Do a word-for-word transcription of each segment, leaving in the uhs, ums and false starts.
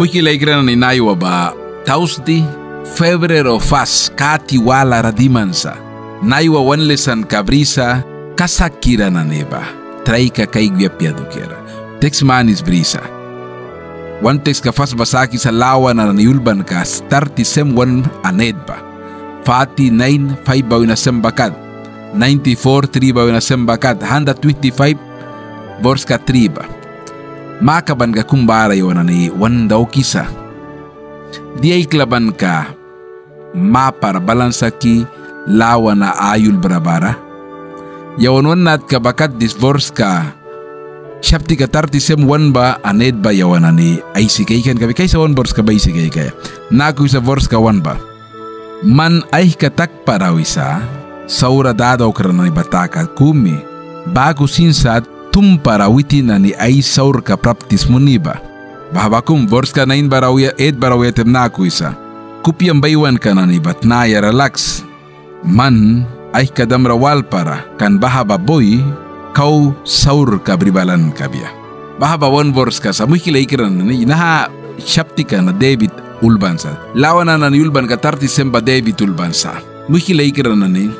Muihki laikra nani, naiwa ba Tausdi, febrero fas, kati walara diman sa. Naiwa wan lisanka brisa kasakkira nani ba traika kaikbia apia dukiara. Teks manis brisa. Wan tekska fas ba sakisa Lawana nani ulbanka tarti sem wan an et ba. Fati nain faiv ba wina sem ba kat. Nainti for tri ba wina sem ba kat. Handad twinti faiv, borska tri ba. Makabanka kum bara yawan nani wan daukisa. Dia aiklabanka mapara balan sa ki Lawana aiulbra bara? Yawan wan natka ba kat dis borska, saptika tarti sem wan ba an et ba yawan nani aisi kaikan kabia. Kaisa wan borska ba aisi kaikaia. Naku wisa borska wan ba. Man aihka takpara wisa saura dadaukra nani ba taka kumi. Baku sin sat tumpara witin nani ai saurka praptis muni ba. Baha ba kum borska nain bara auya, et bara auya taim naku wisa. Kupiam baiwanka nani ba tnayara laks. Man aihka damra walpara, kan baha ba bui kau saurka bri balan kabia. Baha ba wan borska sa. Muihki laikra nani, naha saptika na Debit ulban sa. Lawana nani ulbanka tarti sem ba Debit ulban sa. Muihki laikra nani,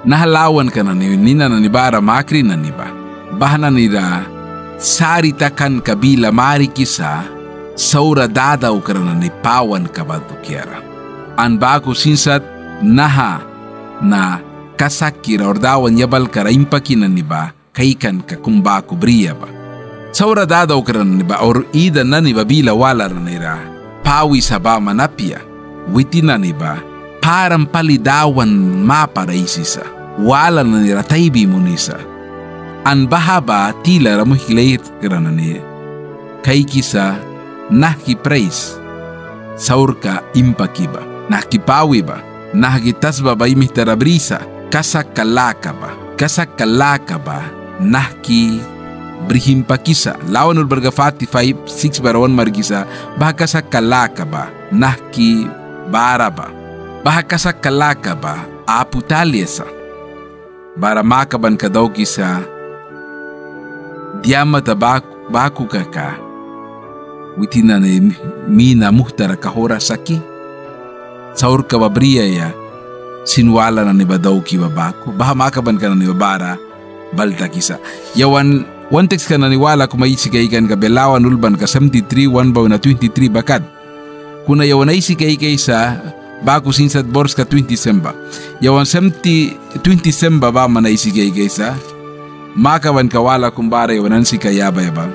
naha lawanka nani nina nani bara makri nani ba, baha nanira sari takanka bila marikisa saura dadaukra nani pawanka ba dukiara. An baku sin sat naha na kasakkira or Dawan yabalkara impaki nani ba kaikanka kum baku bria ba. Saura dadaukra nani ba or ida nani ba bila walara nanira pawisa baman apia. Witin nani ba param pali Dawan mapara aisisa, wala nanira taibi munisa. An baha ba tilara, muihki laikra nani, kaikisa nahki prais saurka impaki ba, nahki pawi ba, nahki tasba ba ai mihtara brisa, kasakka laka ba, kasakka laka ba nahki brih impakisa. Lawana ulbanka fati faiv siks bara wan marikisa baha kasakka laka ba nahki bara ba. Baha kasakka laka ba apu talia sa. Bara makabanka daukisa, dia mata baku, baku kaka witin nani mina muhtara kahwra sa ki. Saurka ba briaia sin wala nani ba dauki ba baku. Baha makabanka nani ba bara bal takisa. Yawan wan tekska nani wala kum aisi kaikan kabia Lawana ulbanka semti tri wan ba wina twinti tri ba kat. Kuna yawan aisi kaikaisa baku sin sat borska twinti sem ba. Yawan semti twinti sem ba baman aisi kaikaisa. Makabanka wala kum bara yawan ansika yabaia ba.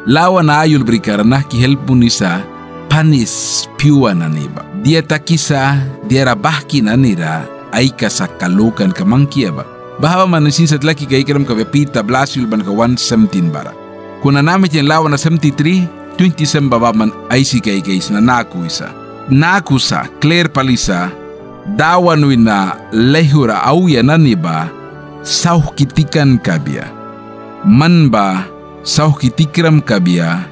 Lawana aiulbrikara nahki help munisa panis pyua nani ba. Dia takisa diara bahki nanira aikasakkam lukanka mangkia ba. Baha baman sin sat laki kaikram kabia Pita Blasi ulbanka wan semtin bara. Kuna namitin Lawana semti tri twinti sem ba baman aisi kaikaisna naku wisa. Naku sa, klir pali sa, Dawan wina laihura auya nani ba sauhki tikan kabia. Man ba sauhki tikram kabia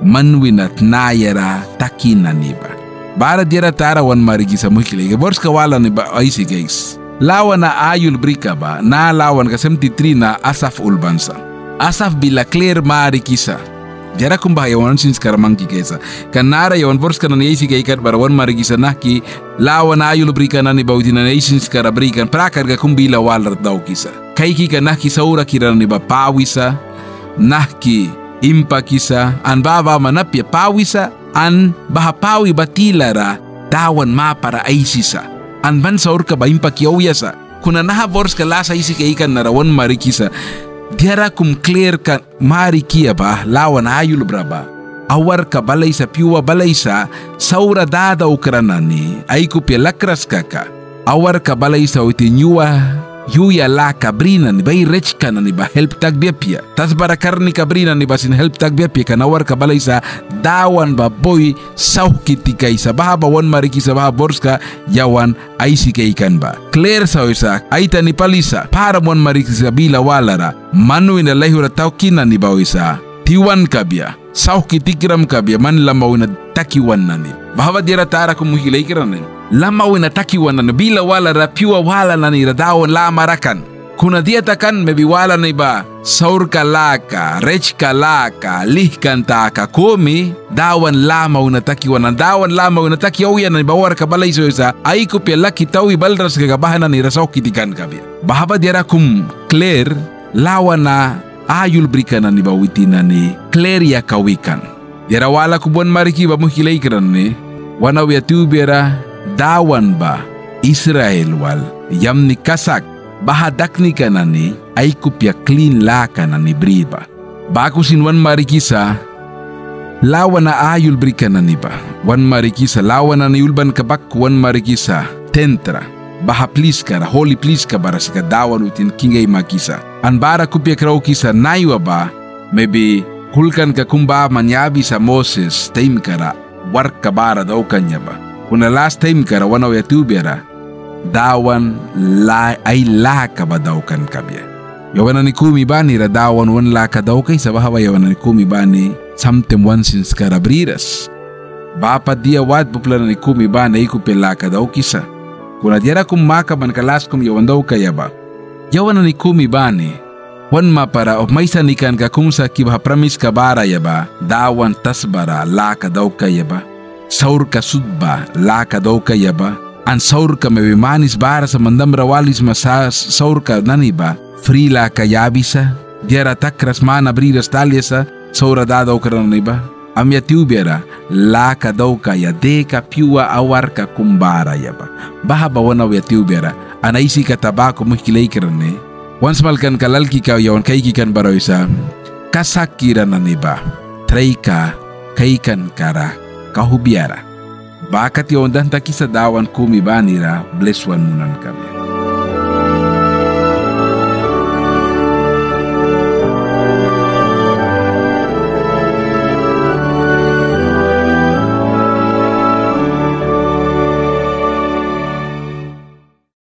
man wina tnayara taki nani ba. Bara diara tara wan marikisa, muihki laikra, borska wala nani ba aisi kaiks. Lawana aiulbrika ba, naha lawanka semti tri na Asaf ulban sa. Asaf bila klir marikisa. Diara kum baha yawan sinskara mangki kaisa. Kan nara yawan borska nani aisi kaikan bara wan marikisa nahki Lawana aiulbrika nani ba witin nani ai sinskara brikan prakarka kum bila walara daukisa. Kaikika nahki saurakira nani ba pawisa, nahki impakisa, an baha baman apia pawisa, an baha pawi ba tilara Dawan mapara aisisa, an ban saurka ba impaki auya sa. Kuna naha borska las aisi kaikan nara wan marikisa, diara kum klirka marikia ba Lawana aiulbra ba awarka balaisa, pyua balaisa, saura dadaukra nani ai kupia lakras kaka awarka balaisa witin yua yuya laka bri nani ba, ai ritska nani ba help takbia apia. Tasbara karnika bri nani ba sin help takbia apia, kan awarka balaisa Dawan ba bui sauhki tikaisa. Baha ba wan marikisa baha borska yawan aisi kaikan ba. Klir sa wisa, aitani pali sa, param wan marikisa bila walara, man wina laihura taki nani ba wisa tiwan kabia, sauhki tikram kabia man lama wina taki wan nani. Baha ba diara tara kum, muihki laikra nani. Lama wina taki wan nani, bila walara pyua wala nanira Dawan lamara kan. Kuna dia takan, mebi wala nani ba saurka laka, rechka laka, lihkan taka kumi Dawan lama wina taki wan, an Dawan lama wina taki auya nani ba warka balaisa wisa ai kupia laki tawi balras kaka baha nani ra sauhki tikan kabia. Baha ba diara kum klir lawana aiulbrika nani ba witin nani klir yaka wikan. Diara wala kum wan mariki ba, muihki laikra nani, wan auya tiwbiara Dawan ba Israel wal yamni kasak baha daknika nani ai kupia klin laka nani bri ba. Baku sin wan marikisa lawana aiulbrika nani ba. Wan marikisa lawana nani ulbanka baku wan marikisa tent ra, baha pliska ra, holi pliska bara sika Dawan witin king aimakisa. An bara kupia kraukisa naiwa ba, mebi kulkanka kum baman yabisa Moses taimka ra warkka bara daukan ya ba. Kuna las taimka ra wan auya tiwbiara Dawan la ai laka ba daukan kabia. Yawan nani kumi banira Dawan wan laka daukaisa, baha ba yawan nani kumi bani samtaim wan sinskara briras. Ba pat dia watbuk upla nani kumi bani ai kupia laka daukisa. Kuna diara kum makabanka las kum yawan daukaia ba, yawan nani kumi bani wan mapara o maisanikanka kum saki baha pramiska bara ya ba, Dawan tasbara laka daukaia ba, saurka sut ba laka daukaia ba, an saurka mebi manis bara sa man dahra walisma sa saurka nani ba fri laka yabisa, diara takras mana briras talia sa saura dadaukra nani ba. Amya tiwbiara laka daukaia deka pyua awarka kum bara ya ba. Baha ba wan auya tiwbiara. An aisi kata baku, muihki laikra nani, wan smalkanka lalkika yawan kaiki kan bara wisa: Kasakkira nani ba traika kaikankara kauhbiara. Ba kat yawan dan takisa Dawan kumi banira blis wan munan kabia.